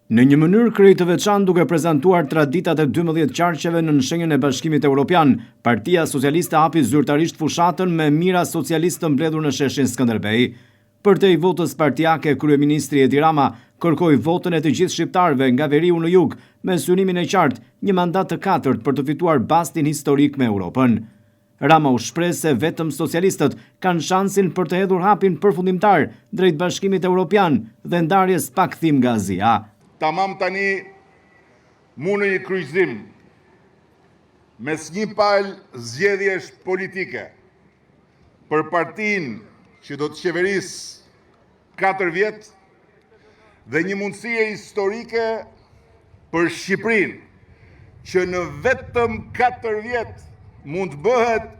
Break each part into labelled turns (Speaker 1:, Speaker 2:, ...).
Speaker 1: Në një mënyrë krejt të veçantë duke prezantuar traditat e 12 qarqeve nën shenjën e Bashkimit Europian, Partia Socialiste hapi zyrtarisht fushatën me mijëra socialistë të mbledhur në sheshin Skënderbej. Përtej votës partiake, kryeministri Edi Rama kërkoi votën e të gjithë shqiptarëve nga veriu në jug, me synimin e qartë, një mandat të katërt për të fituar bastin historik me Europën. Rama u shpreh se vetëm socialistët kanë shansin për të hedhur hapin përfundimtar drejt Bashkimit Europian dhe ndarjes pa kthim nga Azia.
Speaker 2: Tamam tani mu në një kryqëzim mes një palë zgjedhjesh politike për partinë që do të qeverisë 4 vjet dhe një mundësie historike për Shqipërinë që në vetëm 4 vjet mund të bëhet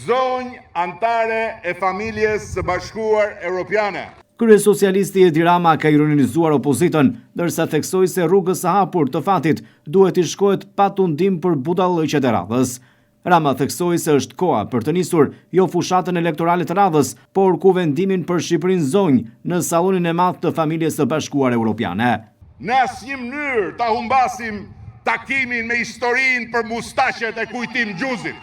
Speaker 2: zonjë anëtare e familjes së bashkuar europiane.
Speaker 1: Kryesocialisti Edi Rama ka ironizuar opozitën, ndërsa theksoi se rrugës së hapur të fatit duhet t'i shkohet pa tundim për budallëqet e radhës. Rama theksoi se është koha për të nisur jo fushatën elektorale të radhës, por kuvendimin për Shqipërinë zonjë në sallonin e madh të familjes së bashkuar europiane.
Speaker 2: Në asnjë mënyrë ta humbasim takimin me historinë për mustaqet e Kujtim Gjuzit.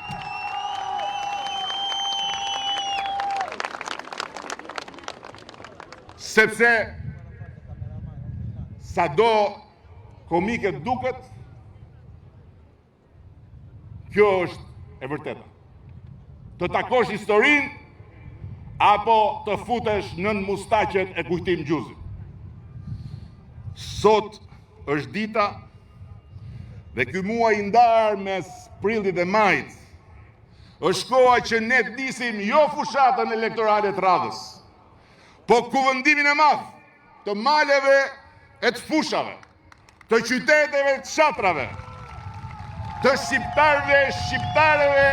Speaker 2: Sepse sado komike duket, Kjo është e vërteta. Të takosh historinë apo të futesh nën mustaqet e Kujtim Gjuzit. Sot është dita dhe ky muaj i ndarë mes prillit dhe majit është koha që ne të nisim jo fushatën elektorale të radhës, po kuvendimin e madh të maleve e të fushave. të qyteteve të fshatrave, të shqiptarëve e shqiptareve,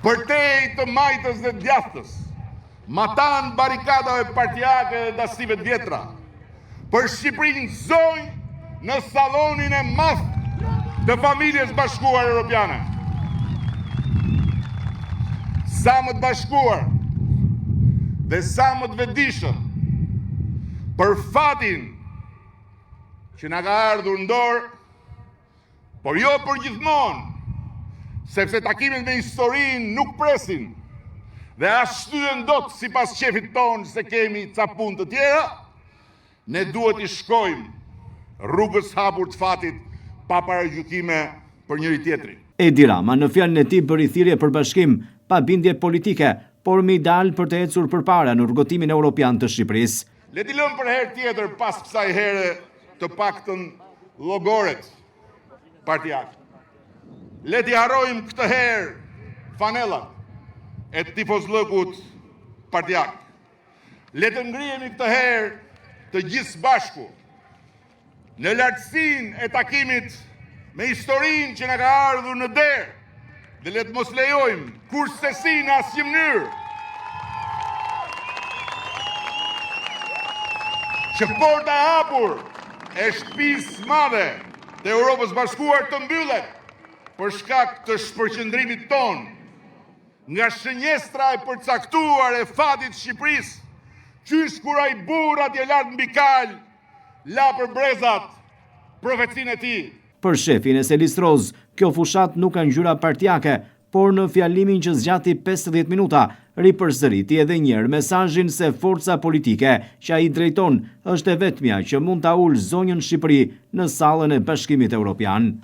Speaker 2: përtej të majtës dhe djathtës, matanë barikadave partiake dhe dasive të vjetra, për Shqipërinë zonjë në sallonin e madh të familjes bashkuar europiane. Sa më të bashkuar dhe sa më të vetëdijshëm për fatin që na ka ardhur në dorë, por jo për gjithmonë, sepse takimet me historinë nuk presin dhe as shtyhen dot sipas qejfit tonë se kemi ca punë të tjera, Ne duhet t'i shkojmë rrugës hapur të fatit pa paragjykime për njëri-tjetrin.
Speaker 1: Edi Rama në fjalën e tij bëri thirrje për bashkim, pa bindje politike, por me ideal për të ecur përpara në rrugëtimin europian të Shqipërisë.
Speaker 2: Le t'i lëmë për herë tjetër pas kësaj here të paktën llogoret partiake. Le t'i harrojmë këtë herë fanellat e tifozllëkut partiak. Le të ngrihemi këtë herë të gjithë së bashku në lartësinë e takimit me historinë që na ka ardhur në derë dhe le të mos lejojmë kurrsesi në asnjë mënyrë që porta e hapur e shtëpisë së madhe të Europës Bashkuar të mbyllet për shkak të shpërqendrimit tonë Nga shënjestra e përcaktuar e fatit të Shqipërisë, qysh kur ai burrë atje lart mbi kalë la për brezat profecinë e tij.
Speaker 1: Për shefin e selisë rozë, kjo fushatë nuk ka ngjyra partiake, por në fjalimin që zgjati 50 minuta, ripërsëriti edhe njëherë mesazhin se forca politike që ai drejton është e vetmja që mund ta ulë zonjën Shqipëri në sallën e Bashkimit Europian.